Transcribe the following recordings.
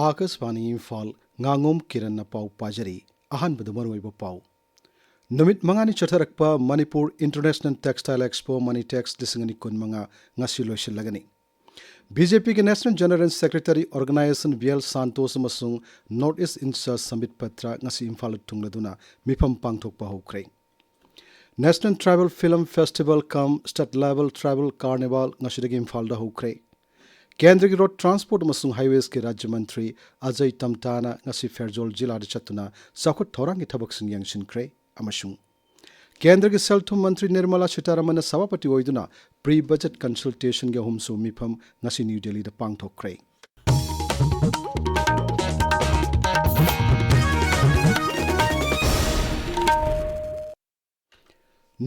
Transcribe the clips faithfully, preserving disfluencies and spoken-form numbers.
ꯑꯥꯀꯥꯁꯕꯥꯅꯤ ꯏꯝꯐꯥꯜ, ꯉꯥꯉꯣꯝ ꯀꯤꯔꯟꯅ ꯄꯥꯎ ꯄꯥꯖꯔꯤ꯫ ꯑꯍꯥꯟꯕꯗ ꯃꯔꯨꯑꯣꯏꯕ ꯄꯥꯎ꯫ ꯅꯨꯃꯤꯠ ꯃꯉꯥꯅꯤ ꯆꯠꯊꯔꯛꯄ Manipur international textile expo Manitex ꯂꯤꯁꯤꯡ ꯑꯅꯤ ꯀꯨꯟꯃꯉꯥ ꯉꯁꯤ ꯂꯣꯏꯁꯤꯜꯂꯒꯅꯤ꯫ ꯕꯤ ꯖꯦ ꯄꯤꯒꯤ national general secretary organisation B L Santhosh ꯑꯃꯁꯨꯡ ꯅꯣꯔꯠ ꯏꯁ ꯏꯟꯆꯥꯔꯖ ꯁꯝꯕꯤꯠ ꯄꯇ꯭ꯔ ꯉꯁꯤ ꯏꯝꯐꯥꯜꯗ ꯊꯨꯡꯂꯗꯨꯅ ꯃꯤꯐꯝ ꯄꯥꯡꯊꯣꯛꯄ ꯍꯧꯈ꯭ꯔꯦ꯫ ꯅꯦꯁꯅꯦꯜ ꯇ꯭ꯔꯥꯏꯕꯦꯜ ꯐꯤꯂꯝ ꯐꯦꯁꯇꯤꯚꯦꯜ ꯀꯝ ꯁ꯭ꯇꯦꯠ ꯂꯦꯚꯦꯜ ꯇ꯭ꯔꯥꯏꯕꯦꯜ ꯀꯥꯔꯅꯤꯚꯥꯜ ꯉꯁꯤꯗꯒꯤ ꯏꯝꯐꯥꯜꯗ ꯍꯧꯈ꯭ꯔꯦ꯫ ꯀꯦꯟꯗ꯭ꯔꯒꯤ ꯔꯣꯗ ꯇ꯭ꯔꯥꯟꯁꯄꯣꯔꯠ ꯑꯃꯁꯨꯡ ꯍꯥꯏꯋꯦꯁꯀꯤ ꯔꯥꯖ꯭ꯌ ꯃꯟꯇ꯭ꯔꯤ ꯑꯖꯌ ꯇꯝꯇꯥꯅ ꯉꯁꯤ ꯐꯦꯔꯖꯣꯜ ꯖꯤꯂꯥꯗ ꯆꯠꯇꯨꯅ ꯆꯥꯎꯈꯠ ꯊꯧꯔꯥꯡꯒꯤ ꯊꯕꯛꯁꯤꯡ ꯌꯦꯡꯁꯤꯟꯈ꯭ꯔꯦ ꯑꯃꯁꯨꯡ ꯀꯦꯟꯗ꯭ꯔꯒꯤ ꯁꯦꯜ ꯊꯨꯝ ꯃꯟꯇ꯭ꯔꯤ ꯅꯤꯔꯃꯂꯥ ꯁꯤꯇꯥꯔꯥꯃꯟꯅ ꯁꯚꯥꯄꯇꯤ ꯑꯣꯏꯗꯨꯅ ꯄ꯭ꯔꯤ ꯕꯖꯦꯠ ꯀꯟꯁꯜꯇꯦꯁꯟꯒꯤ ꯑꯍꯨꯝꯁꯨ ꯃꯤꯐꯝ ꯉꯁꯤ ꯅ꯭ꯌꯨ ꯗꯦꯜꯂꯤꯗ ꯄꯥꯡꯊꯣꯛꯈ꯭ꯔꯦ꯫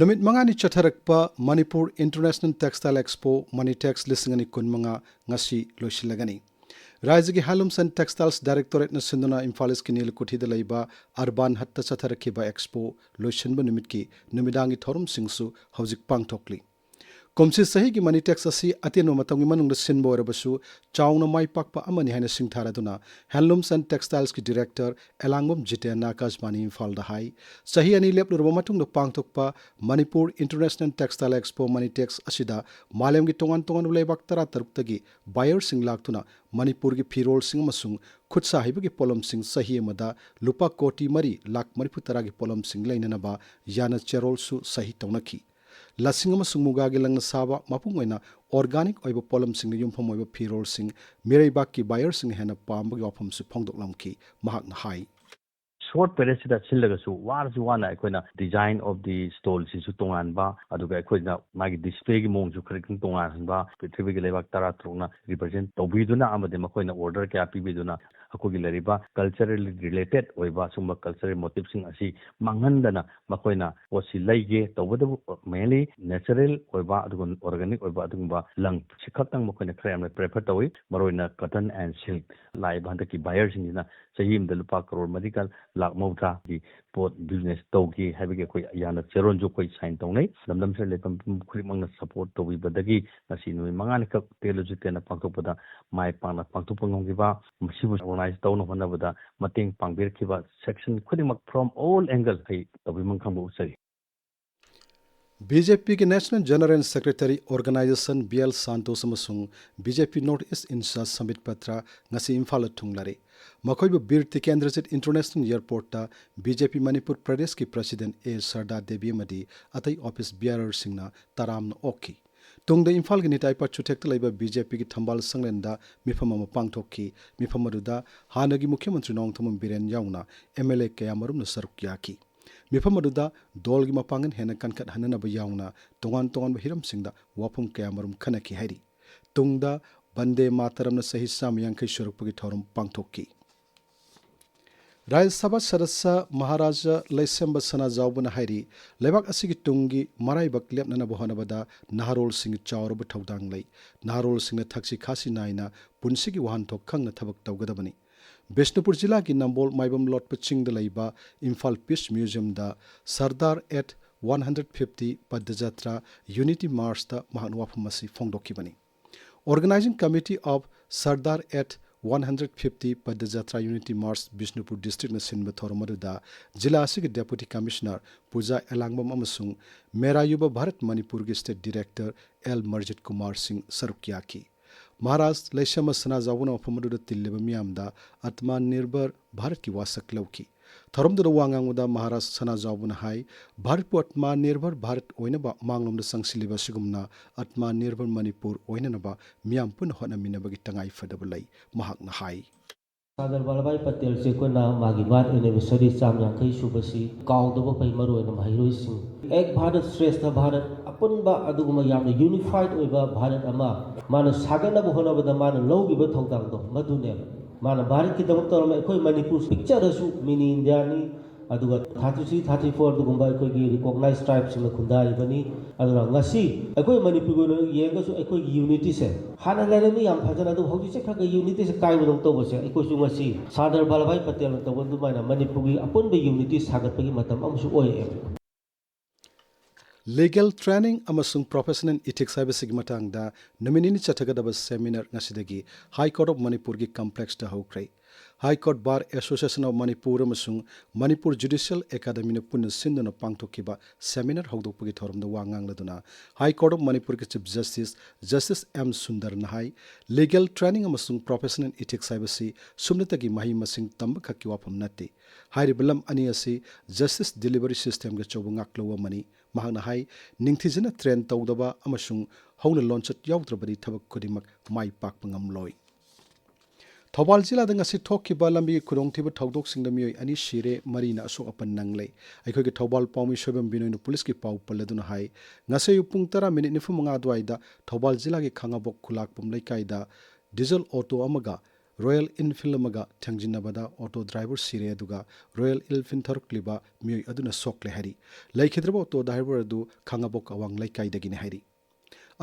ꯅꯨꯃꯤꯠ ꯃꯉꯥꯅꯤ ꯆꯠꯊꯔꯛꯄ Manipur international textile expo Manitex ꯂꯤꯁꯤꯡ ꯑꯅꯤ ꯀꯨꯟꯃꯉꯥ ꯉꯁꯤ ꯂꯣꯏꯁꯤꯜꯂꯒꯅꯤ꯫ ꯔꯥꯖ꯭ꯌꯒꯤ ꯍꯦꯟꯂꯨꯝꯁ ꯑꯦꯟ ꯇꯦꯛꯁꯇꯥꯏꯜꯁ ꯗꯥꯏꯔꯦꯛꯇꯣꯔꯦꯠꯅ ꯁꯤꯟꯗꯨꯅ ꯏꯝꯐꯥꯜ ꯏꯁꯀꯤ ꯅꯤꯂꯀꯨꯊꯤꯗ ꯂꯩꯕ ꯑꯔꯕꯥꯟ ꯍꯠꯇ ꯆꯠꯊꯔꯛꯈꯤꯕ ꯑꯦꯛꯁꯄꯣ ꯂꯣꯏꯁꯤꯟꯕ ꯅꯨꯃꯤꯠꯀꯤ ꯅꯨꯃꯤꯗꯥꯡꯒꯤ ꯊꯧꯔꯝꯁꯤꯡꯁꯨ ꯍꯧꯖꯤꯛ ꯄꯥꯡꯊꯣꯛꯂꯤ꯫ ꯀꯨꯝꯁꯤ ꯆꯍꯤꯒꯤ ꯃꯅꯤꯇꯦꯛꯁ ꯑꯁꯤ ꯑꯇꯦꯟꯕ ꯃꯇꯝꯒꯤ ꯃꯅꯨꯡꯗ ꯁꯤꯟꯕ ꯑꯣꯏꯔꯕꯁꯨ ꯆꯥꯎꯅ ꯃꯥꯏ ꯄꯥꯛꯄ ꯑꯃꯅꯤ ꯍꯥꯏꯅ ꯁꯤꯡꯊꯥꯔꯗꯨꯅ ꯍꯦꯟꯂꯨꯝꯁ ꯑꯦꯟ ꯇꯦꯛꯁꯇꯥꯏꯜꯁꯀꯤ ꯗꯤꯔꯦꯛꯇꯔ ꯑꯦꯂꯥꯡꯕꯝ ꯖꯤꯇꯦꯟꯅ ꯑꯀꯥꯁꯕꯥꯅꯤ ꯏꯝꯐꯥꯜꯗ ꯍꯥꯏ꯫ ꯆꯍꯤ ꯑꯅꯤ ꯂꯦꯞꯂꯨꯔꯕ ꯃꯇꯨꯡꯗ ꯄꯥꯡꯊꯣꯛꯄ ꯃꯅꯤꯄꯨꯔ ꯏꯟꯇꯔꯅꯦꯁꯅꯦꯜ ꯇꯦꯛꯁꯇꯥꯏꯜ ꯑꯦꯛꯁꯄꯣ ꯃꯅꯤꯇꯦꯛꯁ ꯑꯁꯤꯗ ꯃꯥꯂꯦꯝꯒꯤ ꯇꯣꯉꯥꯟ ꯇꯣꯉꯥꯟꯕ ꯂꯩꯕꯥꯛ ꯇꯔꯥꯇꯔꯨꯛꯇꯒꯤ ꯕꯥꯌꯔꯁꯤꯡ ꯂꯥꯛꯇꯨꯅ ꯃꯅꯤꯄꯨꯔꯒꯤ ꯐꯤꯔꯣꯜꯁꯤꯡ ꯑꯃꯁꯨꯡ ꯈꯨꯠꯁꯥ ꯍꯩꯕꯒꯤ ꯄꯣꯠꯂꯝꯁꯤꯡ ꯆꯍꯤ ꯑꯃꯗ ꯂꯨꯄꯥ ꯀꯣꯇꯤ ꯃꯔꯤ ꯂꯥꯈ ꯃꯔꯤꯐꯨ ꯇꯔꯥꯒꯤ ꯄꯣꯠꯂꯝꯁꯤꯡ ꯂꯩꯅꯅꯕ ꯌꯥꯅ ꯆꯦꯔꯣꯜꯁꯨ ꯁꯍꯤ ꯇꯧꯅꯈꯤ꯫ ꯂꯁꯤꯡ ꯑꯃꯁꯨꯡ ꯃꯨꯒꯥꯒꯤ ꯂꯪꯅ ꯁꯥꯕ ꯃꯄꯨꯡ ꯑꯣꯏꯅ ꯑꯣꯔꯒꯥꯅꯤꯛ ꯑꯣꯏꯕ ꯄꯣꯠꯂꯝꯁꯤꯡꯅ ꯌꯨꯝꯐꯝ ꯑꯣꯏꯕ ꯐꯤꯔꯣꯜꯁꯤꯡ ꯃꯤꯔꯩꯕꯥꯛꯀꯤ ꯕꯥꯌꯔꯁꯤꯡꯅ ꯍꯦꯟꯅ ꯄꯥꯝꯕꯒꯤ ꯋꯥꯐꯝꯁꯨ ꯐꯣꯡꯗꯣꯛꯂꯝꯈꯤ꯫ ꯃꯍꯥꯛꯅ ꯍꯥꯏ, ꯁꯣꯔꯠ ꯄꯦꯔꯦꯠꯁꯤꯗ ꯁꯤꯜꯂꯒꯁꯨ ꯋꯥꯔꯁꯨ ꯋꯥꯅ ꯑꯩꯈꯣꯏꯅ design of the stallꯁꯤꯁꯨ ꯇꯣꯉꯥꯟꯕ, ꯑꯗꯨꯒ ꯑꯩꯈꯣꯏꯅ ꯃꯥꯒꯤ displayꯒꯤ ꯃꯑꯣꯡꯁꯨ ꯈꯔ ꯈꯤꯇꯪ ꯇꯣꯉꯥꯟꯍꯟꯕ, ꯄ꯭ꯔꯤꯊꯤꯕꯤꯒꯤ ꯂꯩꯕꯥꯛ ꯇꯔꯥꯇꯔꯨꯛꯅ represent ꯇꯧꯕꯤꯗꯨꯅ ꯑꯃꯗꯤ ꯃꯈꯣꯏꯅ order ꯀꯌꯥ ꯄꯤꯕꯤꯗꯨꯅ ꯃꯈꯣꯏꯒꯤ ꯂꯩꯔꯤꯕ culturally related ꯑꯣꯏꯕ ꯁꯨꯝꯕ cultural motifꯁꯤꯡ ꯑꯁꯤ ꯃꯥꯡꯍꯟꯗꯅ ꯃꯈꯣꯏꯅ ꯄꯣꯠꯁꯤ ꯂꯩꯒꯦ꯫ ꯇꯧꯕꯇꯕꯨ mainly natural ꯑꯣꯏꯕ ꯑꯗꯨꯒ organic ꯑꯣꯏꯕ ꯑꯗꯨꯒꯨꯝꯕ ꯂꯪ ꯁꯤ ꯈꯛꯇꯪ ꯃꯈꯣꯏꯅ ꯈꯔ ꯌꯥꯝꯅ prefer ꯇꯧꯏ꯫ ꯃꯔꯨꯑꯣꯏꯅ cotton and silk ꯂꯥꯛꯏꯕ ꯍꯟꯗꯛꯀꯤ buyerꯁꯤꯡꯁꯤꯅ ꯆꯍꯤ ꯑꯃꯗ ꯂꯨꯄꯥ ꯀꯔꯣꯔ ꯃꯔꯤꯒ ꯂꯥꯛ ꯃꯧꯗ꯭ꯔꯥꯒꯤ ꯄꯣꯠ business ꯇꯧꯒꯦ ꯍꯥꯏꯕꯒꯤ ꯑꯩꯈꯣꯏ ꯌꯥꯅ ꯆꯦꯔꯣꯟꯁꯨ ꯑꯩꯈꯣꯏ sign ꯇꯧꯅꯩ꯫ ꯂꯝꯗꯝꯁꯤꯗ ꯂꯩꯕ ꯃꯤꯄꯨꯝ ꯈꯨꯗꯤꯡꯃꯛꯅ support ꯇꯧꯕꯤꯕꯗꯒꯤ ꯉꯁꯤ ꯅꯨꯃꯤꯠ ꯃꯉꯥꯅꯤꯈꯛ ꯇꯦꯜꯂꯁꯨ ꯇꯦꯟꯅ ꯄꯥꯡꯊꯣꯛꯄꯗ ꯃꯥꯏ ꯄꯥꯛꯅ ꯄꯥꯡꯊꯣꯛꯄ ꯉꯝꯈꯤꯕ, ꯃꯁꯤꯕꯨ organize ꯇꯧꯅ ꯍꯣꯠꯅꯕꯗ ꯃꯇꯦꯡ ꯄꯥꯡꯕꯤꯔꯛꯈꯤꯕ section ꯈꯨꯗꯤꯡꯃꯛ from all angle ꯑꯩ ꯇꯧꯕꯤꯃꯟ ꯈꯪꯕ ꯎꯠꯆꯔꯤ꯫ ꯕꯤ ꯖꯦ ꯄꯤꯒꯤ National General Secretary Organization B L Santhosh ꯑꯃꯁꯨꯡ B J P North East in-charge Sambit Patra ꯉꯁꯤ ꯏꯝꯐꯥꯜꯗ ꯊꯨꯡꯂꯔꯦ꯫ ꯃꯈꯣꯏꯕꯨ ꯕꯤꯔ ꯇꯤꯀꯦꯟꯗ꯭ꯔꯖꯤꯠ International Airportꯇ ꯕꯤ ꯖꯦ ꯄꯤ ꯃꯅꯤꯄꯨꯔ ꯄ꯭ꯔꯗꯦꯁꯀꯤ President ꯑꯦ ꯁꯔꯗꯥ ꯗꯦꯕꯤ ꯑꯃꯗꯤ ꯑꯇꯩ office bearerꯁꯤꯡꯅ ꯇꯔꯥꯝꯅ ꯑꯣꯛꯈꯤ꯫ ꯇꯨꯡꯗ ꯏꯝꯐꯥꯜꯒꯤ ꯅꯤꯇꯥꯏ ꯄꯥꯠ ꯆꯨꯊꯦꯛꯇ ꯂꯩꯕ ꯕꯤ ꯖꯦ ꯄꯤꯒꯤ ꯊꯝꯕꯥꯜ ꯁꯪꯂꯦꯟꯗ ꯃꯤꯐꯝ ꯑꯃ ꯄꯥꯡꯊꯣꯛꯈꯤ꯫ ꯃꯤꯐꯝ ꯑꯗꯨꯗ ꯍꯥꯟꯅꯒꯤ ꯃꯨꯈ꯭ꯌ ꯃꯟꯇ꯭ꯔꯤ ꯅꯣꯡꯊꯣꯝꯕꯝ ꯕꯤꯔꯦꯟ ꯌꯥꯎꯅ ꯑꯦꯝ ꯑꯦꯜ ꯑꯦ ꯀꯌꯥꯃꯔꯨꯝꯅ ꯁꯔꯨꯛ ꯌꯥꯈꯤ꯫ ꯃꯤꯐꯝ ꯑꯗꯨꯗ ꯗꯣꯜꯒꯤ ꯃꯄꯥꯡꯒꯜ ꯍꯦꯟꯅ ꯀꯟꯈꯠꯍꯟꯅꯅꯕ ꯌꯥꯎꯅ ꯇꯣꯉꯥꯟ ꯇꯣꯉꯥꯟꯕ ꯍꯤꯔꯝꯁꯤꯡꯗ ꯋꯥꯐꯝ ꯀꯌꯥꯃꯔꯨꯝ ꯈꯟꯅꯈꯤ ꯍꯥꯏꯔꯤ꯫ ꯇꯨꯡꯗ ꯕꯟꯗꯦ ꯃꯥꯇꯔꯝꯅ ꯆꯍꯤ ꯆꯥꯝꯃ ꯌꯥꯡꯈꯩ ꯁꯨꯔꯛꯄꯒꯤ ꯊꯧꯔꯝ ꯄꯥꯡꯊꯣꯛꯈꯤ꯫ ꯔꯥꯖ꯭ꯌ ꯁꯚꯥ ꯁꯗꯁ꯭ꯌ ꯃꯍꯥꯔꯥꯖꯥ ꯂꯩꯁꯦꯝꯕ ꯁꯅꯥꯖꯥꯎꯕꯅ ꯍꯥꯏꯔꯤ, ꯂꯩꯕꯥꯛ ꯑꯁꯤꯒꯤ ꯇꯨꯡꯒꯤ ꯃꯔꯥꯏꯕꯛ ꯂꯦꯞꯅꯅꯕ ꯍꯣꯠꯅꯕꯗ ꯅꯍꯥꯔꯣꯜꯁꯤꯡꯒꯤ ꯆꯥꯎꯔꯕ ꯊꯧꯗꯥꯡ ꯂꯩ꯫ ꯅꯍꯥꯔꯣꯜꯁꯤꯡꯅ ꯊꯛꯁꯤ ꯈꯥꯁꯤ ꯅꯥꯏꯅ ꯄꯨꯟꯁꯤꯒꯤ ꯋꯥꯍꯟꯊꯣꯛ ꯈꯪꯅ ꯊꯕꯛ ꯇꯧꯒꯗꯕꯅꯤ꯫ ꯕꯤꯁꯅꯨꯄꯨꯔ ꯖꯤꯂꯥꯒꯤ ꯅꯝꯕꯣꯜ ꯃꯥꯏꯕꯝ ꯂꯣꯠꯄ ꯆꯤꯡꯗ ꯂꯩꯕ Imphal Peace Museumꯗ Sardar at one hundred fifty Padjatra Unity Marchꯇ ꯃꯍꯥꯛꯅ ꯋꯥꯐꯝ ꯑꯁꯤ ꯐꯣꯡꯗꯣꯛꯈꯤꯕꯅꯤ꯫ Organizing Committee of Sardar at one hundred fifty Padjatra Unity March Bishnupur districtꯅ ꯁꯤꯟꯕ ꯊꯧꯔꯝ ꯑꯗꯨꯗ ꯖꯤꯂꯥ ꯑꯁꯤꯒꯤ Deputy Commissioner ꯄꯨꯖꯥ ꯑꯦꯂꯥꯡꯕꯝ ꯑꯃꯁꯨꯡ ꯃꯦꯔꯥ ꯌꯨꯕ ꯚꯥꯔꯠ ꯃꯅꯤꯄꯨꯔꯒꯤ State Director ꯑꯦꯜ ꯃꯔꯖꯤꯠ ꯀꯨꯃꯥꯔ ꯁꯤꯡ ꯁꯔꯨꯛ ꯌꯥꯈꯤ꯫ ꯃꯍꯥꯔꯥꯖ ꯂꯩꯁꯦꯝꯕ ꯁꯅꯥꯖꯥꯎꯕꯅ ꯃꯐꯝ ꯑꯗꯨꯗ ꯇꯤꯜꯂꯤꯕ ꯃꯤꯌꯥꯝꯗ ꯑꯠꯃꯥ ꯅꯤꯔꯚꯔ ꯚꯥꯔꯠꯀꯤ ꯋꯥꯁꯛ ꯂꯧꯈꯤ꯫ ꯊꯧꯔꯝꯗꯨꯗ ꯋꯥ ꯉꯥꯡꯕꯗ ꯃꯍꯥꯔꯥꯖ ꯁꯅꯥꯖꯥꯎꯕꯅ ꯍꯥꯏ, ꯚꯥꯔꯠꯄꯨ ꯑꯠꯃꯥ ꯅꯤꯔꯚꯔ ꯚꯥꯔꯠ ꯑꯣꯏꯅꯕ ꯃꯥꯡꯂꯣꯝꯗ ꯆꯪꯁꯤꯜꯂꯤꯕ ꯑꯁꯤꯒꯨꯝꯅ ꯑꯠꯃꯥ ꯅꯤꯔꯚꯔ ꯃꯅꯤꯄꯨꯔ ꯑꯣꯏꯅꯅꯕ ꯃꯤꯌꯥꯝ ꯄꯨꯟꯅ ꯍꯣꯠꯅꯃꯤꯟꯅꯕꯒꯤ ꯇꯉꯥꯏ ꯐꯗꯕ ꯂꯩ꯫ ꯃꯍꯥꯛꯅ ꯍꯥꯏ꯫ ꯁꯔꯗꯥꯔ ꯚꯜꯂꯚꯚꯥꯏ ꯄꯇꯦꯜꯁꯦ ꯑꯩꯈꯣꯏꯅ ꯃꯥꯒꯤ birth anniversary ꯆꯥꯝ ꯌꯥꯡꯈꯩ ꯁꯨꯕꯁꯤ ꯀꯥꯎꯗꯕ ꯐꯩ, ꯃꯔꯨꯑꯣꯏꯅ ꯃꯍꯩꯔꯣꯏꯁꯤꯡ꯫ ꯑꯦꯛ ꯚꯥꯔꯠ ꯁ꯭ꯔꯦꯁꯊ ꯚꯥꯔꯠ, ꯑꯄꯨꯟꯕ ꯑꯗꯨꯒꯨꯝꯕ ꯌꯥꯝꯅ unified ꯑꯣꯏꯕ ꯚꯥꯔꯠ ꯑꯃ ꯃꯥꯅ ꯁꯥꯒꯠꯅꯕ ꯍꯣꯠꯅꯕꯗ ꯃꯥꯅ ꯂꯧꯈꯤꯕ ꯊꯧꯗꯥꯡꯗꯣ ꯃꯗꯨꯅꯦꯕ꯫ ꯃꯥꯅ ꯚꯥꯔꯠꯀꯤꯗꯃꯛ ꯇꯧꯔꯝꯃꯦ꯫ ꯑꯩꯈꯣꯏ ꯃꯅꯤꯄꯨꯔ ꯄꯤꯛꯆꯔꯁꯨ ꯃꯤꯅꯤ ꯏꯟꯗꯤꯌꯥꯅꯤ, ꯑꯗꯨꯒ ꯊꯥꯔꯇꯤ ꯊ꯭ꯔꯤ, ꯊꯥꯔꯇꯤ ꯐꯣꯔ ꯑꯗꯨꯒꯨꯝꯕ ꯑꯩꯈꯣꯏꯒꯤ ꯔꯤꯀꯣꯛꯅꯥꯏꯖ ꯇ꯭ꯔꯥꯏꯕꯁꯤꯡꯅ ꯈꯨꯟꯗꯥꯔꯤꯕꯅꯤ꯫ ꯑꯗꯨꯅ ꯉꯁꯤ ꯑꯩꯈꯣꯏ ꯃꯅꯤꯄꯨꯔꯒꯤ ꯑꯣꯏꯅ ꯌꯦꯡꯉꯒꯁꯨ ꯑꯩꯈꯣꯏꯒꯤ ꯌꯨꯅꯤꯇꯤꯁꯦ ꯍꯥꯟꯅ ꯂꯩꯔꯝꯃꯤ ꯌꯥꯝ ꯐꯖꯅ, ꯑꯗꯨꯕꯨ ꯍꯧꯖꯤꯛꯁꯦ ꯈꯔ ꯈꯔ ꯌꯨꯅꯤꯇꯤꯁꯦ ꯀꯥꯏꯕꯗꯧ ꯇꯧꯕꯁꯦ ꯑꯩꯈꯣꯏꯁꯨ ꯉꯁꯤ ꯁꯥꯔꯗꯔ ꯚꯜꯂꯚꯚꯥꯏ ꯄꯇꯦꯜꯅ ꯇꯧꯕ ꯑꯗꯨꯃꯥꯏꯅ ꯃꯅꯤꯄꯨꯔꯒꯤ ꯑꯄꯨꯟꯕ ꯌꯨꯅꯤꯇꯤ ꯁꯥꯒꯠꯄꯒꯤ ꯃꯇꯝ ꯑꯃꯁꯨ ꯑꯣꯏꯔꯛꯑꯦꯕ꯫ Legal training ꯑꯃꯁꯨꯡ professional ethics ꯍꯥꯏꯕꯁꯤꯒꯤ ꯃꯇꯥꯡꯗ ꯅꯨꯃꯤꯠ ꯅꯤꯅꯤ ꯆꯠꯊꯒꯗꯕ seminar ꯉꯁꯤꯗꯒꯤ High Court of ꯃꯅꯤꯄꯨꯔꯒꯤ complexꯇ ꯍꯧꯈ꯭ꯔꯦ꯫ High Court Bar Association of Manipur ꯑꯃꯁꯨꯡ ꯃꯅꯤꯄꯨꯔ ꯖꯨꯗꯤꯁꯤꯌꯦꯜ ꯑꯦꯀꯥꯗꯃꯤꯅ ꯄꯨꯟꯅ ꯁꯤꯟꯗꯨꯅ ꯄꯥꯡꯊꯣꯛꯈꯤꯕ seminar ꯍꯧꯗꯣꯛꯄꯒꯤ ꯊꯧꯔꯝꯗ ꯋꯥ ꯉꯥꯡꯂꯗꯨꯅ High Court of ꯃꯅꯤꯄꯨꯔꯒꯤ Chief Justice Justice ꯑꯦꯝ ꯁꯨꯟꯗꯔꯅ ꯍꯥꯏ, legal training ꯑꯃꯁꯨꯡ professional ethics ꯍꯥꯏꯕꯁꯤ ꯁꯨꯞꯅꯇꯒꯤ ꯃꯍꯩ ꯃꯁꯤꯡ ꯇꯝꯕ ꯈꯛꯀꯤ ꯋꯥꯐꯝ ꯅꯠꯇꯦ꯫ ꯍꯥꯏꯔꯤꯕ ꯂꯝ ꯑꯅꯤ ꯑꯁꯤ justice delivery systemꯒꯤ ꯑꯆꯧꯕ ꯉꯥꯛꯂꯧ ꯑꯃꯅꯤ꯫ ꯃꯍꯥꯛꯅ ꯍꯥꯏ, ꯅꯤꯡꯊꯤꯖꯅ train ꯇꯧꯗꯕ ꯑꯃꯁꯨꯡ ꯍꯧꯅ ꯂꯣꯟꯆꯠ ꯌꯥꯎꯗ꯭ꯔꯕꯗꯤ ꯊꯕꯛ ꯈꯨꯗꯤꯡꯃꯛ ꯃꯥꯏ ꯄꯥꯛꯄ ꯉꯝꯂꯣꯏ꯫ ꯊꯧꯕꯥꯜ ꯖꯤꯂꯥꯗ ꯉꯁꯤ ꯊꯣꯛꯈꯤꯕ ꯂꯝꯕꯤꯒꯤ ꯈꯨꯗꯣꯡꯊꯤꯕ ꯊꯧꯗꯣꯛꯁꯤꯡꯗ ꯃꯤꯑꯣꯏ ꯑꯅꯤ ꯁꯤꯔꯦ, ꯃꯔꯤꯅ ꯑꯁꯣꯛ ꯑꯄꯟ ꯅꯪꯂꯦ꯫ ꯑꯩꯈꯣꯏꯒꯤ ꯊꯧꯕꯥꯜ ꯄꯥꯎꯃꯤ ꯁꯣꯏꯕꯝ ꯕꯤꯅꯣꯏꯅ ꯄꯨꯂꯤꯁꯀꯤ ꯄꯥꯎ ꯄꯜꯂꯗꯨꯅ ꯍꯥꯏ, ꯉꯁꯤ ꯑꯌꯨꯛ ꯄꯨꯡ ꯇꯔꯥ ꯃꯤꯅꯤꯠ ꯅꯤꯐꯨ ꯃꯉꯥ ꯑꯗꯨꯋꯥꯏꯗ ꯊꯧꯕꯥꯜ ꯖꯤꯂꯥꯒꯤ ꯈꯥꯉꯕꯣꯛ ꯈꯨꯂꯥꯛꯄꯝ ꯂꯩꯀꯥꯏꯗ ꯗꯤꯖꯜ ꯑꯣꯇꯣ ꯑꯃꯒ ꯔꯣꯌꯦꯜ ꯏꯟꯐꯤꯜ ꯑꯃꯒ ꯊꯦꯡꯖꯤꯟꯅꯕꯗ ꯑꯣꯇꯣ ꯗ꯭ꯔꯥꯏꯚꯔ ꯁꯤꯔꯦ, ꯑꯗꯨꯒ ꯔꯣꯌꯦꯜ ꯏꯟꯐꯤꯜ ꯊꯧꯔꯛꯂꯤꯕ ꯃꯤꯑꯣꯏ ꯑꯗꯨꯅ ꯁꯣꯛꯂꯦ ꯍꯥꯏꯔꯤ꯫ ꯂꯩꯈꯤꯗ꯭ꯔꯕ ꯑꯣꯇꯣ ꯗ꯭ꯔꯥꯏꯚꯔ ꯑꯗꯨ ꯈꯥꯉꯕꯣꯛ ꯑꯋꯥꯡ ꯂꯩꯀꯥꯏꯗꯒꯤꯅꯤ ꯍꯥꯏꯔꯤ꯫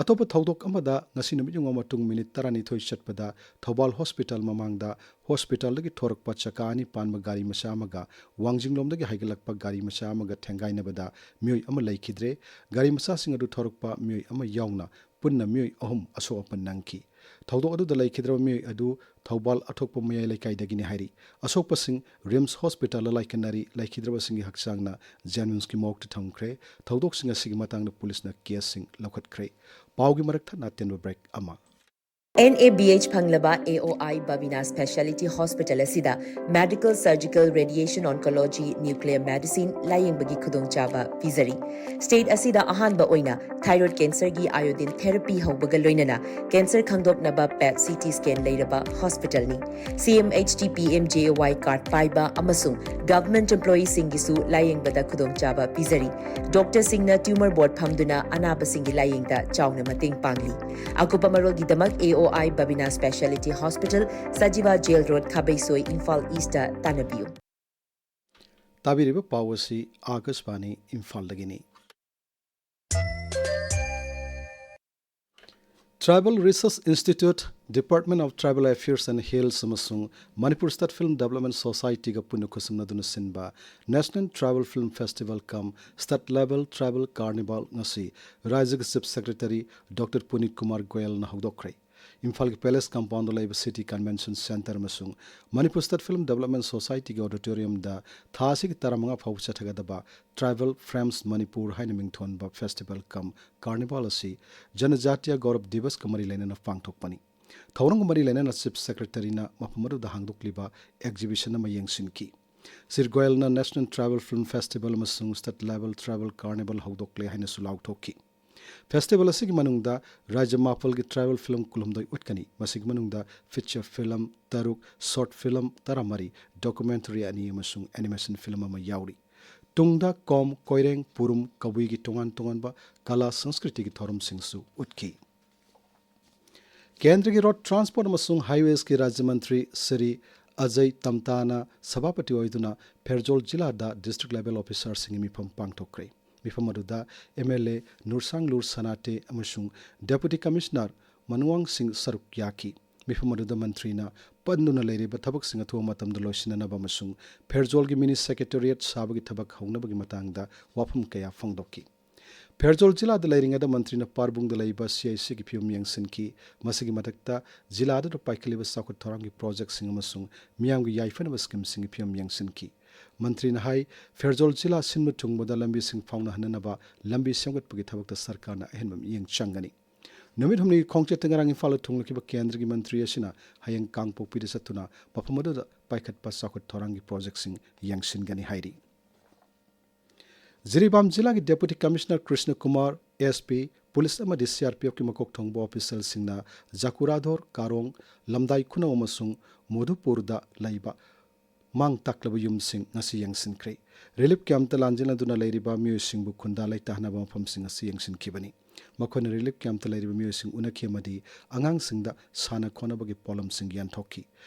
ꯑꯇꯣꯞꯄ ꯊꯧꯗꯣꯛ ꯑꯃꯗ, ꯉꯁꯤ ꯅꯨꯃꯤꯠ ꯌꯨꯡꯕ ꯃꯇꯨꯡ ꯃꯤꯅꯤꯠ ꯇꯔꯥꯅꯤꯊꯣꯏ ꯆꯠꯄꯗ ꯊꯧꯕꯥꯜ ꯍꯣꯁꯄꯤꯇꯥꯜ ꯃꯃꯥꯡꯗ ꯍꯣꯁꯄꯤꯇꯥꯜꯗꯒꯤ ꯊꯣꯔꯛꯄ ꯆꯀꯥ ꯑꯅꯤ ꯄꯥꯟꯕ ꯒꯥꯔꯤ ꯃꯆꯥ ꯑꯃꯒ ꯋꯥꯡꯖꯤꯡꯂꯣꯝꯗꯒꯤ ꯍꯥꯏꯒꯠꯂꯛꯄ ꯒꯥꯔꯤ ꯃꯆꯥ ꯑꯃꯒ ꯊꯦꯡꯒꯥꯏꯅꯕꯗ ꯃꯤꯑꯣꯏ ꯑꯃ ꯂꯩꯈꯤꯗ꯭ꯔꯦ꯫ ꯒꯥꯔꯤ ꯃꯆꯥꯁꯤꯡ ꯑꯗꯨ ꯊꯧꯔꯛꯄ ꯃꯤꯑꯣꯏ ꯑꯃ ꯌꯥꯎꯅ ꯄꯨꯟꯅ ꯃꯤꯑꯣꯏ ꯑꯍꯨꯝ ꯑꯁꯣꯛ ꯑꯄꯟ ꯅꯪꯈꯤ꯫ ꯊꯧꯗꯣꯛ ꯑꯗꯨꯗ ꯂꯩꯈꯤꯗ꯭ꯔꯕ ꯃꯤꯑꯣꯏ ꯑꯗꯨ ꯊꯧꯕꯥꯜ ꯑꯊꯣꯛꯄ ꯃꯌꯥꯏ ꯂꯩꯀꯥꯏꯗꯒꯤꯅꯤ ꯍꯥꯏꯔꯤ꯫ ꯑꯁꯣꯛꯄꯁꯤꯡ ꯔꯤꯝꯁ ꯍꯣꯁꯄꯤꯇꯥꯜꯗ ꯂꯥꯏꯀꯠꯅꯔꯤ꯫ ꯂꯩꯈꯤꯗ꯭ꯔꯕꯁꯤꯡꯒꯤ ꯍꯛꯆꯥꯡꯅ ꯖꯦꯅꯤꯝꯁꯀꯤ ꯃꯣꯔꯒꯇ ꯊꯝꯈ꯭ꯔꯦ꯫ ꯊꯧꯗꯣꯛꯁꯤꯡ ꯑꯁꯤꯒꯤ ꯃꯇꯥꯡꯗ ꯄꯨꯂꯤꯁꯅ ꯀꯦꯁꯁꯤꯡ ꯂꯧꯈꯠꯈ꯭ꯔꯦ꯫ ꯄꯥꯎꯒꯤ ꯃꯔꯛ ꯊꯠꯅ ꯑꯇꯦꯟꯕ ꯕ꯭ꯔꯦꯛ ꯑꯃ꯫ ꯑꯦꯟ ꯑꯦ ꯕꯤ ꯑꯩꯆ ꯐꯪꯂꯕ A O I Babina speciality hospital ꯑꯁꯤꯗ medical, surgical, radiation, oncology, nuclear medicine ꯂꯥꯌꯦꯡꯕꯒꯤ ꯈꯨꯗꯣꯡꯆꯥꯕ ꯄꯤꯖꯔꯤ꯫ ꯁ꯭ꯇꯦꯠ ꯑꯁꯤꯗ ꯑꯍꯥꯟꯕ ꯑꯣꯏꯅ ꯊꯥꯏꯔꯣꯏꯗ ꯀꯦꯟꯁꯔꯒꯤ ꯑꯥꯏꯑꯣꯗꯤꯟ ꯊꯦꯔꯥꯄꯤ ꯍꯧꯕꯒ ꯂꯣꯏꯅꯅ ꯀꯦꯟꯁꯔ ꯈꯪꯗꯣꯛꯅꯕ ꯄꯦꯠ ꯁꯤ ꯇꯤ ꯁ꯭ꯀꯦꯟ ꯂꯩꯔꯕ ꯍꯣꯁꯄꯤꯇꯥꯜꯅꯤ꯫ C M H T P M J A Y card ꯄꯥꯏꯕ ꯑꯃꯁꯨꯡ ꯒꯚꯔꯟꯃꯦꯟꯠ ꯏꯝꯄ꯭ꯂꯣꯌꯤꯁꯤꯡꯒꯤꯁꯨ ꯂꯥꯌꯦꯡꯕꯗ ꯈꯨꯗꯣꯡꯆꯥꯕ ꯄꯤꯖꯔꯤ꯫ ꯗꯣꯛꯇꯔꯁꯤꯡꯅ ꯇ꯭ꯌꯨꯃꯔ ꯕꯣꯔꯗ ꯐꯝꯗꯨꯅ ꯑꯅꯥꯕꯁꯤꯡꯒꯤ ꯂꯥꯌꯦꯡꯗ ꯆꯥꯎꯅ ꯃꯇꯦꯡ ꯄꯥꯡꯂꯤ꯫ ꯑꯀꯨꯞꯄ ꯃꯔꯣꯜꯒꯤꯗꯃꯛ A O O I Babina speciality hospital, Sajiwa jail road, Khabeisoi, Imphal east ꯇꯥꯟꯅꯕꯤꯌꯨ꯫ ꯇꯥꯕꯤꯔꯤꯕ ꯄꯥꯎ ꯑꯁꯤ ꯑꯥꯀꯥꯁꯕꯥꯅꯤ ꯏꯝꯐꯥꯜꯗꯒꯤꯅꯤ꯫ Tribal Research Institute, Department of Tribal Affairs and Hills ꯑꯃꯁꯨꯡ Manipur State Film Development Societyꯒ ꯄꯨꯟꯅ ꯈꯨꯠꯁꯝꯅꯗꯨꯅ ꯁꯤꯟꯕ National Tribal Film Festival cum State Level Tribal Carnival ꯉꯁꯤ ꯔꯥꯖ꯭ꯌꯒꯤ Chief Secretary ꯗꯣꯛꯇꯔ ꯄꯨꯅꯤꯠ ꯀꯨꯃꯥꯔ ꯒꯣꯌꯜꯅ ꯍꯧꯗꯣꯛꯈ꯭ꯔꯦ꯫ ꯏꯝꯐꯥꯜꯒꯤ Palace Compoundꯗ ꯂꯩꯕ City Convention Centre ꯑꯃꯁꯨꯡ Manipur State Film Development Societyꯒꯤ Auditoriumꯗ ꯊꯥ ꯑꯁꯤꯒꯤ ꯇꯔꯥꯃꯉꯥ ꯐꯥꯎꯕ ꯆꯠꯊꯒꯗꯕ Tribal Frames Manipur ꯍꯥꯏꯅ ꯃꯤꯡꯊꯣꯟꯕ festival cum carnival ꯑꯁꯤ ꯖꯅꯖꯥꯇꯤꯌꯥ ꯒꯧꯔꯕ ꯗꯤꯕꯁꯀ ꯃꯔꯤ ꯂꯩꯅꯅ ꯄꯥꯡꯊꯣꯛꯄꯅꯤ꯫ ꯊꯧꯔꯝꯒ ꯃꯔꯤ ꯂꯩꯅꯅ Chief Secretaryꯅ ꯃꯐꯝ ꯑꯗꯨꯗ ꯍꯥꯡꯗꯣꯛꯂꯤꯕ exhibition ꯑꯃ ꯌꯦꯡꯁꯤꯟꯈꯤ꯫ Shri ꯒꯣꯌꯜꯅ National Tribal Film Festival ꯑꯃꯁꯨꯡ State Level Tribal Carnival ꯍꯧꯗꯣꯛꯂꯦ ꯍꯥꯏꯅꯁꯨ ꯂꯥꯎꯊꯣꯛꯈꯤ꯫ Festival ꯑꯁꯤꯒꯤ ꯃꯅꯨꯡꯗ ꯔꯥꯖ꯭ꯌ ꯃꯥꯄꯜꯒꯤ tribal film ꯀꯨꯟꯍꯨꯝꯗꯣꯏ ꯎꯠꯀꯅꯤ꯫ ꯃꯁꯤꯒꯤ ꯃꯅꯨꯡꯗ feature film ꯇꯔꯨꯛ, short film ꯇꯔꯥꯃꯔꯤ, documentary ꯑꯅꯤ ꯑꯃꯁꯨꯡ animation film ꯑꯃ ꯌꯥꯎꯔꯤ꯫ ꯇꯨꯡꯗ ꯀꯣꯝ, ꯀꯣꯏꯔꯦꯡ, ꯄꯨꯔꯨꯝ, ꯀꯕꯨꯏꯒꯤ ꯇꯣꯉꯥꯟ ꯇꯣꯉꯥꯟꯕ ꯀꯂꯥ ꯁꯪꯁꯀ꯭ꯔꯤꯇꯤꯒꯤ ꯊꯧꯔꯝꯁꯤꯡꯁꯨ ꯎꯠꯈꯤ꯫ ꯀꯦꯟꯗ꯭ꯔꯒꯤ Road Transport ꯑꯃꯁꯨꯡ Highwaysꯀꯤ ꯔꯥꯖ꯭ꯌ ꯃꯟꯇ꯭ꯔꯤ ꯁ꯭ꯔꯤ ꯑꯖꯌ ꯇꯝꯇꯥꯅ ꯁꯚꯥꯄꯇꯤ ꯑꯣꯏꯗꯨꯅ ꯐꯦꯔꯖꯣꯜ ꯖꯤꯂꯥꯗ district level officerꯁꯤꯡꯒꯤ ꯃꯤꯐꯝ ꯄꯥꯡꯊꯣꯛꯈ꯭ꯔꯦ꯫ ꯃꯤꯐꯝ ꯑꯗꯨꯗ MLA ꯅꯨꯔꯁꯥꯡꯂꯨꯔ ꯁꯅꯥꯇꯦ ꯑꯃꯁꯨꯡ Deputy Commissioner ꯃꯅꯨꯋꯥꯡ ꯁꯤꯡ ꯁꯔꯨꯛ ꯌꯥꯈꯤ꯫ ꯃꯤꯐꯝ ꯑꯗꯨꯗ ꯃꯟꯇ꯭ꯔꯤꯅ ꯄꯟꯗꯨꯅ ꯂꯩꯔꯤꯕ ꯊꯕꯛꯁꯤꯡ ꯑꯊꯨꯕ ꯃꯇꯝꯗ ꯂꯣꯏꯁꯤꯟꯅꯅꯕ ꯑꯃꯁꯨꯡ ꯐꯦꯔꯖꯣꯜꯒꯤ mini secretariat ꯁꯥꯕꯒꯤ ꯊꯕꯛ ꯍꯧꯅꯕꯒꯤ ꯃꯇꯥꯡꯗ ꯋꯥꯐꯝ ꯀꯌꯥ ꯐꯣꯡꯗꯣꯛꯈꯤ꯫ ꯐꯦꯔꯖꯣꯜ ꯖꯤꯂꯥꯗ ꯂꯩꯔꯤꯉꯩꯗ ꯃꯟꯇ꯭ꯔꯤꯅ ꯄꯥꯔꯕꯨꯡꯗ ꯂꯩꯕ CICꯒꯤ ꯐꯤꯕꯝ ꯌꯦꯡꯁꯤꯟꯈꯤ꯫ ꯃꯁꯤꯒꯤ ꯃꯊꯛꯇ ꯖꯤꯂꯥꯗꯨꯗ ꯄꯥꯏꯈꯠꯂꯤꯕ ꯆꯥꯎꯈꯠ ꯊꯧꯔꯥꯡꯒꯤ projectꯁꯤꯡ ꯑꯃꯁꯨꯡ ꯃꯤꯌꯥꯝꯒꯤ ꯌꯥꯏꯐꯅꯕ schemeꯁꯤꯡꯒꯤ ꯐꯤꯕꯝ ꯌꯦꯡꯁꯤꯟꯈꯤ꯫ ꯃꯟꯇ꯭ꯔꯤꯅ ꯍꯥꯏ, ꯐꯦꯔꯖꯣꯜ ꯖꯤꯂꯥ ꯁꯤꯟꯕ ꯊꯨꯡꯕꯗ ꯂꯝꯕꯤꯁꯤꯡ ꯐꯥꯎꯅꯍꯟꯅꯅꯕ ꯂꯝꯕꯤ ꯁꯦꯝꯒꯠꯄꯒꯤ ꯊꯕꯛꯇ ꯁꯔꯀꯥꯔꯅ ꯑꯍꯦꯟꯕ ꯃꯤꯠꯌꯦꯡ ꯆꯪꯒꯅꯤ꯫ ꯅꯨꯃꯤꯠ ꯍꯨꯝꯅꯤꯒꯤ ꯈꯣꯡꯆꯠꯇ ꯉꯔꯥꯡ ꯏꯝꯐꯥꯜꯗ ꯊꯨꯡꯂꯈꯤꯕ ꯀꯦꯟꯗ꯭ꯔꯒꯤ ꯃꯟꯇ꯭ꯔꯤ ꯑꯁꯤꯅ ꯍꯌꯦꯡ ꯀꯥꯡꯄꯣꯛꯄꯤꯗ ꯆꯠꯇꯨꯅ ꯃꯐꯝ ꯑꯗꯨꯗ ꯄꯥꯏꯈꯠꯄ ꯆꯥꯎꯈꯠ ꯊꯧꯔꯥꯡꯒꯤ projectꯁꯤꯡ ꯌꯦꯡꯁꯤꯟꯒꯅꯤ ꯍꯥꯏꯔꯤ꯫ ꯖꯤꯔꯤꯕꯥꯝ ꯖꯤꯂꯥꯒꯤ Deputy Commissioner Krishna Kumar, SP, police ꯑꯃꯗꯤ CRPFꯀꯤ ꯃꯀꯣꯛ ꯊꯣꯡꯕ officialꯁꯤꯡꯅ ꯖꯀꯨꯔꯥꯙꯣꯔ, ꯀꯥꯔꯣꯡ, ꯂꯝꯗꯥꯏ ꯈꯨꯅꯧ ꯑꯃꯁꯨꯡ ꯃꯣꯙꯨꯄꯨꯔꯗ ꯂꯩꯕ ꯃꯥꯡ ꯇꯥꯛꯂꯕ ꯌꯨꯝꯁꯤꯡ ꯉꯁꯤ ꯌꯦꯡꯁꯤꯟꯈ꯭ꯔꯦ꯫ ꯔꯤꯂꯤꯐ ꯀꯦꯝꯞꯇ ꯂꯥꯟꯖꯦꯟꯅꯗꯨꯅ ꯂꯩꯔꯤꯕ ꯃꯤꯑꯣꯏꯁꯤꯡꯕꯨ ꯈꯨꯟꯗꯥ ꯂꯩꯇꯥꯍꯟꯅꯕ ꯃꯐꯝꯁꯤꯡ ꯑꯁꯤ ꯌꯦꯡꯁꯤꯟꯈꯤꯕꯅꯤ꯫ ꯃꯈꯣꯏꯅ ꯔꯤꯂꯤꯐ ꯀꯦꯝꯞꯇ ꯂꯩꯔꯤꯕ ꯃꯤꯑꯣꯏꯁꯤꯡ ꯎꯅꯈꯤ ꯑꯃꯗꯤ ꯑꯉꯥꯡꯁꯤꯡꯗ ꯁꯥꯟꯅ ꯈꯣꯠꯅꯕꯒꯤ ꯄꯣꯠꯂꯝꯁꯤꯡ ꯌꯦꯟꯊꯣꯛꯈꯤ꯫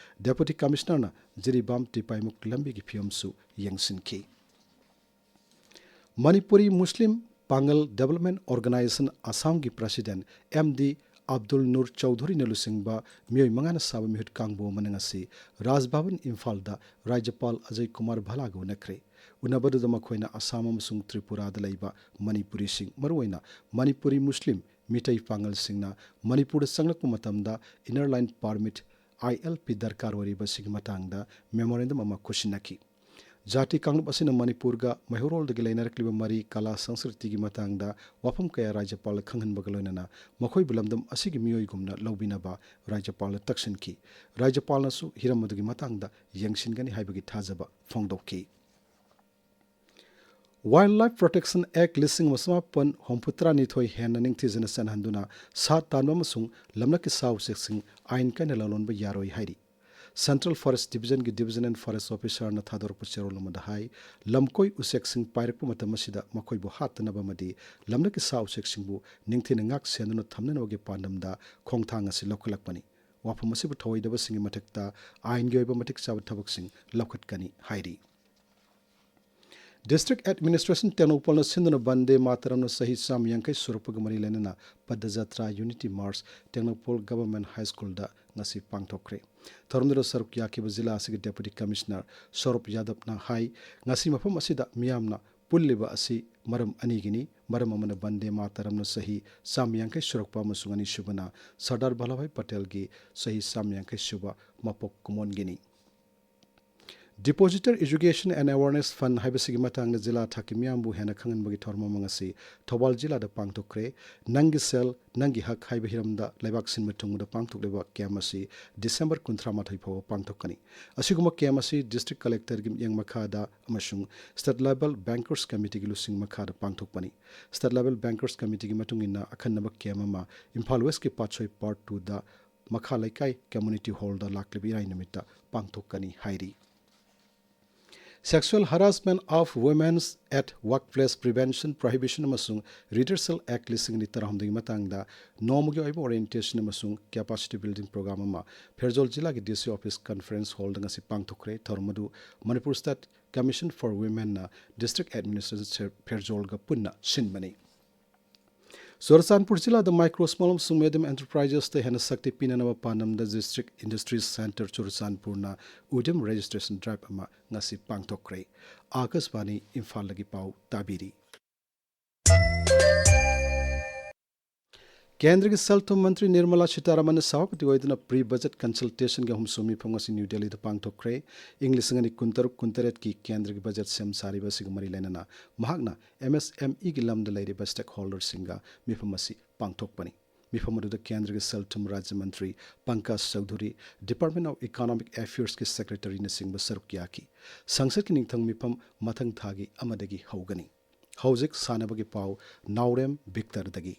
ꯗꯦꯄꯨꯇꯤ ꯀꯃꯤꯁꯅꯔꯅ ꯖꯤꯔꯤꯕꯥꯝ ꯇꯤꯄꯥꯏꯃꯨꯛ ꯂꯝꯕꯤꯒꯤ ꯐꯤꯕꯝꯁꯨ ꯌꯦꯡꯁꯤꯟꯈꯤ꯫ ꯃꯅꯤꯄꯨꯔꯤ ꯃꯨꯁꯂꯤꯝ ꯄꯥꯡꯒꯜ ꯗꯦꯕꯂꯞꯃꯦꯟ ꯑꯣꯔꯒꯅꯥꯏꯖꯦꯁꯟ ꯑꯁꯥꯝꯒꯤ president M D Abdul Nur ꯆꯧꯙꯨꯔꯤꯅ ꯂꯨꯆꯤꯡꯕ ꯃꯤꯑꯣꯏ ꯃꯉꯥꯅ ꯁꯥꯕ ꯃꯤꯍꯨꯠ ꯀꯥꯡꯕꯨ ꯑꯃꯅ ꯉꯁꯤ ꯔꯥꯖ ꯚꯕꯟ ꯏꯝꯐꯥꯜꯗ ꯔꯥꯖ꯭ꯌꯄꯥꯜ ꯑꯖꯌ ꯀꯨꯃꯥꯔ ꯚꯜꯂꯥꯒ ꯎꯅꯈ꯭ꯔꯦ꯫ ꯎꯅꯕꯗꯨꯗ ꯃꯈꯣꯏꯅ ꯑꯁꯥꯝ ꯑꯃꯁꯨꯡ ꯇ꯭ꯔꯤꯄꯨꯔꯥꯗ ꯂꯩꯕ ꯃꯅꯤꯄꯨꯔꯤꯁꯤꯡ, ꯃꯔꯨꯑꯣꯏꯅ ꯃꯅꯤꯄꯨꯔꯤ ꯃꯨꯁꯂꯤꯝ ꯃꯤꯇꯩ ꯄꯥꯡꯒꯜꯁꯤꯡꯅ ꯃꯅꯤꯄꯨꯔꯗ ꯆꯪꯂꯛꯄ ꯃꯇꯝꯗ ꯏꯅꯔ ꯂꯥꯏꯟ ꯄꯥꯔꯃꯤꯠ, ꯑꯥꯏ ꯑꯦꯜ ꯄꯤ, ꯗꯔꯀꯥꯔ ꯑꯣꯏꯔꯤꯕ ꯑꯁꯤꯒꯤ ꯃꯇꯥꯡꯗ ꯃꯦꯃꯣꯔꯦꯟꯗꯝ ꯑꯃ ꯈꯨꯠꯁꯤꯟꯅꯈꯤ꯫ ꯖꯥꯇꯤ ꯀꯥꯡꯂꯨꯞ ꯑꯁꯤꯅ ꯃꯅꯤꯄꯨꯔꯒ ꯃꯩꯍꯧꯔꯣꯜꯗꯒꯤ ꯂꯩꯅꯔꯛꯂꯤꯕ ꯃꯔꯤ, ꯀꯂꯥ, ꯁꯪꯁꯀ꯭ꯔꯤꯇꯤꯒꯤ ꯃꯇꯥꯡꯗ ꯋꯥꯐꯝ ꯀꯌꯥ ꯔꯥꯖ꯭ꯌꯄꯥꯜꯗ ꯈꯪꯍꯟꯕꯒ ꯂꯣꯏꯅꯅ ꯃꯈꯣꯏꯕꯨ ꯂꯝꯗꯝ ꯑꯁꯤꯒꯤ ꯃꯤꯑꯣꯏꯒꯨꯝꯅ ꯂꯧꯕꯤꯅꯕ ꯔꯥꯖ꯭ꯌꯄꯥꯜꯅ ꯇꯛꯁꯤꯟꯈꯤ꯫ ꯔꯥꯖ꯭ꯌꯄꯥꯜꯅꯁꯨ ꯍꯤꯔꯝ ꯑꯗꯨꯒꯤ ꯃꯇꯥꯡꯗ ꯌꯦꯡꯁꯤꯟꯒꯅꯤ ꯍꯥꯏꯕꯒꯤ ꯊꯥꯖꯕ ꯐꯣꯡꯗꯣꯛꯈꯤ꯫ Wildlife Protection Act ꯂꯤꯁꯤꯡ ꯑꯃ ꯆꯃꯥꯄꯟ ꯍꯨꯝꯐꯨꯇꯔꯥꯅꯤꯊꯣꯏ ꯍꯦꯟꯅ ꯅꯤꯡꯊꯤꯖꯅ ꯆꯠꯅꯍꯟꯗꯨꯅ ꯁꯥ ꯇꯥꯟꯕ ꯑꯃꯁꯨꯡ ꯂꯝꯂꯛꯀꯤ ꯁꯥ ꯎꯆꯦꯛꯁꯤꯡ ꯑꯥꯏꯟ ꯀꯥꯏꯅ ꯂꯂꯣꯟꯕ ꯌꯥꯔꯣꯏ ꯍꯥꯏꯔꯤ꯫ Central Forest Division ꯒꯤ Divisional Forest Officer ꯅ ꯊꯥꯗꯣꯔꯛꯄ ꯆꯦꯔꯣꯜ ꯑꯃꯗ ꯍꯥꯏ, ꯂꯝꯀꯣꯏ ꯎꯆꯦꯛꯁꯤꯡ ꯄꯥꯏꯔꯛꯄ ꯃꯇꯝ ꯑꯁꯤꯗ ꯃꯈꯣꯏꯕꯨ ꯍꯥꯠꯇꯅꯕ ꯑꯃꯗꯤ ꯂꯝꯂꯛꯀꯤ ꯁꯥ ꯎꯆꯦꯛꯁꯤꯡꯕꯨ ꯅꯤꯡꯊꯤꯅ ꯉꯥꯛ ꯁꯦꯟꯗꯨꯅ ꯊꯝꯅꯅꯕꯒꯤ ꯄꯥꯟꯗꯝꯗ ꯈꯣꯡꯊꯥꯡ ꯑꯁꯤ ꯂꯧꯈꯠꯂꯛꯄꯅꯤ꯫ ꯋꯥꯐꯝ ꯑꯁꯤꯕꯨ ꯊꯧꯑꯣꯏꯗꯕꯁꯤꯡꯒꯤ ꯃꯊꯛꯇ ꯑꯥꯏꯟꯒꯤ ꯑꯣꯏꯕ ꯃꯇꯤꯛ ꯆꯥꯕ ꯊꯕꯛꯁꯤꯡ ꯂꯧꯈꯠꯀꯅꯤ ꯍꯥꯏꯔꯤ꯫ District Administration ꯇꯦꯡꯅꯧꯄꯜꯅ ꯁꯤꯟꯗꯨꯅ ꯕꯟꯗꯦ ꯃꯥꯇꯔꯝꯅ ꯆꯍꯤ ꯆꯥꯝꯃ ꯌꯥꯡꯈꯩ ꯁꯨꯔꯛꯄꯒ ꯃꯔꯤ ꯂꯩꯅꯅ ꯄꯗꯖꯇ꯭ꯔꯥ Unity March Tengnoupal Government High School ꯗ ꯉꯁꯤ ꯄꯥꯡꯊꯣꯛꯈ꯭ꯔꯦ꯫ ꯊꯧꯔꯝꯗꯨꯗ ꯁꯔꯨꯛ ꯌꯥꯈꯤꯕ ꯖꯤꯂꯥ ꯑꯁꯤꯒꯤ Deputy Commissioner ꯁꯧꯔꯚ ꯌꯥꯗꯕꯅ ꯍꯥꯏ, ꯉꯁꯤ ꯃꯐꯝ ꯑꯁꯤꯗ ꯃꯤꯌꯥꯝꯅ ꯄꯨꯜꯂꯤꯕ ꯑꯁꯤ ꯃꯔꯝ ꯑꯅꯤꯒꯤꯅꯤ꯫ ꯃꯔꯝ ꯑꯃꯅ ꯕꯟꯗꯦ ꯃꯥꯇꯔꯝꯅ ꯆꯍꯤ ꯆꯥꯝꯃ ꯌꯥꯡꯈꯩ ꯁꯨꯔꯛꯄ ꯑꯃꯁꯨꯡ ꯑꯅꯤꯁꯨꯕꯅ ꯁꯔꯗꯥꯔ ꯚꯜꯂꯚꯚꯥꯏ ꯄꯇꯦꯜꯒꯤ ꯆꯍꯤ ꯆꯥꯝꯃ ꯌꯥꯡꯈꯩ ꯁꯨꯕ ꯃꯄꯣꯛ ꯀꯨꯝꯑꯣꯟꯒꯤꯅꯤ꯫ Depositor Education and Awareness Fund ꯍꯥꯏꯕꯁꯤꯒꯤ ꯃꯇꯥꯡꯗ ꯖꯤꯂꯥ ꯊꯥꯛꯀꯤ ꯃꯤꯌꯥꯝꯕꯨ ꯍꯦꯟꯅ ꯈꯪꯍꯟꯕꯒꯤ ꯊꯧꯔꯝ ꯑꯃ ꯉꯁꯤ ꯊꯧꯕꯥꯜ ꯖꯤꯂꯥꯗ ꯄꯥꯡꯊꯣꯛꯈ꯭ꯔꯦ꯫ ꯅꯪꯒꯤ ꯁꯦꯜ, ꯅꯪꯒꯤ ꯍꯛ ꯍꯥꯏꯕ ꯍꯤꯔꯝꯗ ꯂꯩꯕꯥꯛ ꯁꯤꯟꯕ ꯊꯨꯡꯕꯗ ꯄꯥꯡꯊꯣꯛꯂꯤꯕ ꯀꯦꯝ ꯑꯁꯤ ꯗꯤꯁꯦꯝꯕꯔ ꯀꯨꯟꯊ꯭ꯔꯥ ꯃꯥꯊꯣꯏ ꯐꯥꯎꯕ ꯄꯥꯡꯊꯣꯛꯀꯅꯤ꯫ ꯑꯁꯤꯒꯨꯝꯕ ꯀꯦꯝ ꯑꯁꯤ District Collector ꯒꯤ ꯃꯤꯠꯌꯦꯡ ꯃꯈꯥꯗ ꯑꯃꯁꯨꯡ State Level Bankers Committee ꯒꯤ ꯂꯨꯆꯤꯡ ꯃꯈꯥꯗ ꯄꯥꯡꯊꯣꯛꯄꯅꯤ꯫ State Level Bankers Committee ꯒꯤ ꯃꯇꯨꯡ ꯏꯟꯅ ꯑꯈꯟꯅꯕ ꯀꯦꯝ ꯑꯃ ꯏꯝꯐꯥꯜ West ꯀꯤ ꯄꯥꯠꯁꯣꯏ Part two ꯗ ꯃꯈꯥ ꯂꯩꯀꯥꯏ Community Hall ꯗ ꯂꯥꯛꯂꯤꯕ ꯏꯔꯥꯏ ꯅꯨꯃꯤꯠꯇ ꯄꯥꯡꯊꯣꯛꯀꯅꯤ ꯍꯥꯏꯔꯤ꯫ Sexual Harassment of Women at Workplace Prevention, Prohibition ꯑꯃꯁꯨꯡ Redressal Act ꯂꯤꯁꯤꯡ ꯑꯅꯤ ꯇꯔꯥꯍꯨꯝꯗꯣꯏꯒꯤ ꯃꯇꯥꯡꯗ ꯅꯣꯡꯃꯒꯤ ꯑꯣꯏꯕ orientation ꯑꯃꯁꯨꯡ capacity building program ꯑꯃ ꯐꯦꯔꯖꯣꯜ ꯖꯤꯂꯥꯒꯤ D C office conference hallꯗ ꯉꯁꯤ ꯄꯥꯡꯊꯣꯛꯈ꯭ꯔꯦ꯫ ꯊꯧꯔꯝ ꯑꯗꯨ Manipur State Commission for Womenꯅ district administration ꯐꯦꯔꯖꯣꯜꯒ ꯄꯨꯟꯅ ꯁꯤꯟꯕꯅꯤ꯫ ꯆꯨꯔꯆꯥꯟꯄꯨꯔ ꯖꯤꯂꯥꯗ micro, small ꯑꯃꯁꯨꯡ medium enterprises ꯍꯦꯟꯅ ꯁꯛꯇꯤ ꯄꯤꯅꯅꯕ ꯄꯥꯟꯗꯝꯗ District Industries Centre ꯆꯨꯔꯆꯥꯟꯄꯨꯔꯅ Udyam registration drive ꯑꯃ ꯉꯁꯤ ꯄꯥꯡꯊꯣꯛꯈ꯭ꯔꯦ꯫ ꯑꯥꯀꯥꯁꯕꯥꯅꯤ ꯏꯝꯐꯥꯜꯗꯒꯤ ꯄꯥꯎ ꯇꯥꯕꯤꯔꯤ꯫ ꯀꯦꯟꯗ꯭ꯔꯒꯤ ꯁꯦꯜ ꯊꯨꯝ ꯃꯟꯇ꯭ꯔꯤ ꯅꯤꯔꯃꯂꯥ ꯁꯤꯇꯥꯔꯥꯃꯟꯅ ꯁꯍꯥꯄꯇꯤ ꯑꯣꯏꯗꯨꯅ pre budget consultationꯒꯤ ꯑꯍꯨꯝꯁꯨꯕ ꯃꯤꯐꯝ ꯉꯁꯤ ꯅ꯭ꯌꯨ ꯗꯦꯜꯂꯤꯗ ꯄꯥꯡꯊꯣꯛꯈ꯭ꯔꯦ꯫ ꯏꯪ ꯂꯤꯁꯤꯡ ꯑꯅꯤ ꯀꯨꯟꯇꯔꯨꯛ ꯀꯨꯟꯇꯔꯦꯠꯀꯤ ꯀꯦꯟꯗ꯭ꯔꯒꯤ ꯕꯖꯦꯠ ꯁꯦꯝ ꯁꯥꯔꯤꯕ ꯑꯁꯤꯒ ꯃꯔꯤ ꯂꯩꯅꯅ ꯃꯍꯥꯛꯅ M S M Eꯒꯤ ꯂꯝꯗ ꯂꯩꯔꯤꯕ stakeholderꯁꯤꯡꯒ ꯃꯤꯐꯝ ꯑꯁꯤ ꯄꯥꯡꯊꯣꯛꯄꯅꯤ꯫ ꯃꯤꯐꯝ ꯑꯗꯨꯗ ꯀꯦꯟꯗ꯭ꯔꯒꯤ ꯁꯦꯜ ꯊꯨꯝ ꯔꯥꯖ꯭ꯌ ꯃꯟꯇ꯭ꯔꯤ Pankaj Chaudhuri, Department of Economic Affairsꯀꯤ secretaryꯅꯆꯤꯡꯕ ꯁꯔꯨꯛ ꯌꯥꯈꯤ꯫ ꯁꯪꯁꯠꯀꯤ ꯅꯤꯡꯊꯪ ꯃꯤꯐꯝ ꯃꯊꯪ ꯊꯥꯒꯤ ꯑꯃꯗꯒꯤ ꯍꯧꯒꯅꯤ꯫ ꯍꯧꯖꯤꯛ ꯁꯥꯟꯅꯕꯒꯤ ꯄꯥꯎ ꯅꯥꯎꯔꯦꯝ ꯕꯤꯛꯇꯔꯗꯒꯤ꯫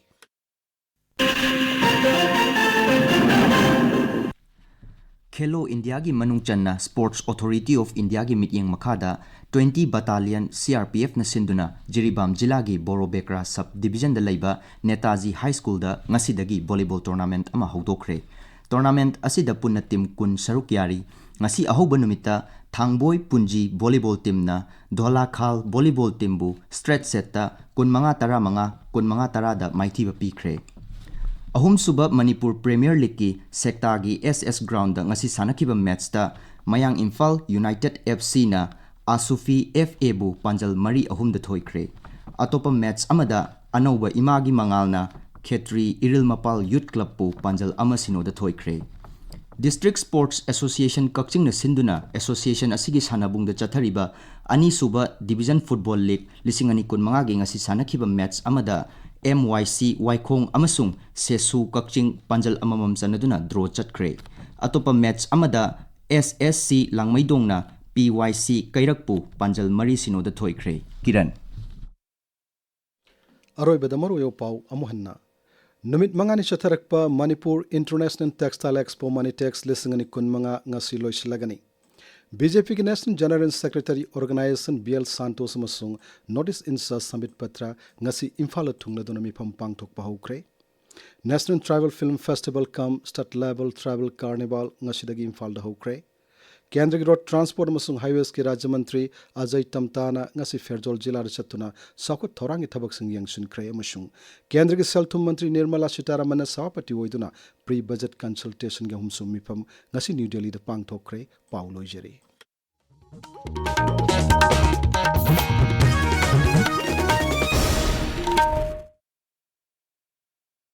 ꯈꯦꯂꯣ ꯏꯟꯗꯤꯌꯥꯒꯤ ꯃꯅꯨꯡ ꯆꯟꯅ Sports Authority of Indiaꯒꯤ ꯃꯤꯠꯌꯦꯡ ꯃꯈꯥꯗ twenty Battalion C R P Fꯅ ꯁꯤꯟꯗꯨꯅ ꯖꯤꯔꯤꯕꯥꯝ ꯖꯤꯂꯥꯒꯤ ꯕꯣꯔꯣꯕꯦꯀ꯭ꯔꯥ sub divisionꯗ ꯂꯩꯕ ꯅꯦꯇꯥꯖꯤ High Schoolꯗ ꯉꯁꯤꯗꯒꯤ volleyball tournament ꯑꯃ ꯍꯧꯗꯣꯛꯈ꯭ꯔꯦ꯫ Tournament ꯑꯁꯤꯗ ꯄꯨꯟꯅ team ꯀꯨꯟ ꯁꯔꯨꯛ ꯌꯥꯔꯤ꯫ ꯉꯁꯤ ꯑꯍꯧꯕ ꯅꯨꯃꯤꯠꯇ ꯊꯥꯡꯕꯣꯏ ꯄꯨꯟꯖꯤ volleyball teamꯅ ꯙꯣꯂꯥꯈꯥꯜ volleyball teamꯕꯨ straight setꯇ ꯀꯨꯟꯃꯉꯥ ꯇꯔꯥꯃꯉꯥ, ꯀꯨꯟꯃꯉꯥ ꯇꯔꯥꯗ ꯃꯥꯏꯊꯤꯕ ꯄꯤꯈ꯭ꯔꯦ꯫ ꯑꯍꯨꯝꯁꯨꯕ ꯃꯅꯤꯄꯨꯔ Premier Leagueꯀꯤ ꯁꯦꯛꯇꯥꯒꯤ S S groundꯗ ꯉꯁꯤ ꯁꯥꯟꯅꯈꯤꯕ matchꯇ ꯃꯌꯥꯡ ꯏꯝꯐꯥꯜ United F Cꯅ ꯑꯥꯁꯨꯐꯤ F Aꯕꯨ ꯄꯥꯟꯖꯜ ꯃꯔꯤ ꯑꯍꯨꯝꯗ ꯊꯣꯏꯈ꯭ꯔꯦ꯫ ꯑꯇꯣꯞꯄ match ꯑꯃꯗ ꯑꯅꯧꯕ ꯏꯃꯥꯒꯤ ꯃꯉꯥꯜꯅ ꯈꯦꯇ꯭ꯔꯤ ꯏꯔꯤꯜ ꯃꯄꯥꯜ Youth Clubꯄꯨ ꯄꯥꯟꯖꯜ ꯑꯃ ꯁꯤꯅꯣꯗ ꯊꯣꯏꯈ꯭ꯔꯦ꯫ District Sports Association ꯀꯛꯆꯤꯡꯅ ꯁꯤꯟꯗꯨꯅ association ꯑꯁꯤꯒꯤ ꯁꯥꯟꯅꯕꯨꯡꯗ ꯆꯠꯊꯔꯤꯕ ꯑꯅꯤꯁꯨꯕ Division Football League ꯂꯤꯁꯤꯡ ꯑꯅꯤ ꯀꯨꯟꯃꯉꯥꯒꯤ ꯉꯁꯤ ꯁꯥꯟꯅꯈꯤꯕ match ꯑꯃꯗ M Y C ꯋꯥꯏꯈꯣꯡ ꯑꯃꯁꯨꯡ ꯁꯦꯁꯨ ꯀꯛꯆꯤꯡ ꯄꯥꯟꯖꯜ ꯑꯃꯃꯝ ꯆꯟꯅꯗꯨꯅ draw ꯆꯠꯈ꯭ꯔꯦ꯫ ꯑꯇꯣꯞꯄ match ꯑꯃꯗ S S C ꯂꯥꯡꯃꯩꯗꯣꯡꯅ P Y C ꯀꯩꯔꯛꯄꯨ ꯄꯥꯟꯖꯜ ꯃꯔꯤ ꯁꯤꯅꯣꯗ ꯊꯣꯏꯈ꯭ꯔꯦ꯫ ꯀꯤꯔꯟ꯫ ꯑꯔꯣꯏꯕꯗ ꯃꯔꯨꯑꯣꯏꯕ ꯄꯥꯎ ꯑꯃꯨꯛ ꯍꯟꯅ꯫ ꯅꯨꯃꯤꯠ ꯃꯉꯥꯅꯤ ꯆꯠꯊꯔꯛꯄ Manipur International Textile Expo, MANITEX ꯂꯤꯁꯤꯡ ꯑꯅꯤ ꯀꯨꯟꯃꯉꯥ ꯉꯁꯤ ꯂꯣꯏꯁꯤꯜꯂꯒꯅꯤ꯫ ꯕꯤ ꯖꯦ ꯄꯤꯒꯤ National General Secretary Organization B L Santhosh ꯑꯃꯁꯨꯡ North East Incharge ꯁꯝꯕꯤꯠ ꯄꯇ꯭ꯔ ꯉꯁꯤ ꯏꯝꯐꯥꯜꯗ ꯊꯨꯡꯂꯗꯨꯅ ꯃꯤꯐꯝ ꯄꯥꯡꯊꯣꯛꯄ ꯍꯧꯈ꯭ꯔꯦ꯫ National Tribal Film Festival cum State Level Tribal Carnival ꯉꯁꯤꯗꯒꯤ ꯏꯝꯐꯥꯜꯗ ꯍꯧꯈ꯭ꯔꯦ꯫ ꯀꯦꯟꯗ꯭ꯔꯒꯤ ꯔꯣꯗ ꯇ꯭ꯔꯥꯟꯁꯄꯣꯔꯠ ꯑꯃꯁꯨꯡ ꯍꯥꯏꯋꯦꯁꯀꯤ ꯔꯥꯖ꯭ꯌ ꯃꯟꯇ꯭ꯔꯤ ꯑꯖꯌ ꯇꯝꯇꯥꯅ ꯉꯁꯤ ꯐꯦꯔꯖꯣꯜ ꯖꯤꯂꯥꯗ ꯆꯠꯇꯨꯅ ꯆꯥꯎꯈꯠ ꯊꯧꯔꯥꯡꯒꯤ ꯊꯕꯛꯁꯤꯡ ꯌꯦꯡꯁꯤꯟꯈ꯭ꯔꯦ ꯑꯃꯁꯨꯡ ꯀꯦꯟꯗ꯭ꯔꯒꯤ ꯁꯦꯜ ꯊꯨꯝ ꯃꯟꯇ꯭ꯔꯤ ꯅꯤꯔꯃꯂꯥ ꯁꯤꯇꯥꯔꯥꯃꯟꯅ ꯁꯚꯥꯄꯇꯤ ꯑꯣꯏꯗꯨꯅ ꯄ꯭ꯔꯤ ꯕꯖꯦꯠ ꯀꯟꯁꯜꯇꯦꯁꯟꯒꯤ ꯑꯍꯨꯝꯁꯨꯕ ꯃꯤꯐꯝ ꯉꯁꯤ ꯅ꯭ꯌꯨ ꯗꯦꯜꯂꯤꯗ ꯄꯥꯡꯊꯣꯛꯈ꯭ꯔꯦ꯫ ꯄꯥꯎ ꯂꯣꯏꯖꯔꯦ꯫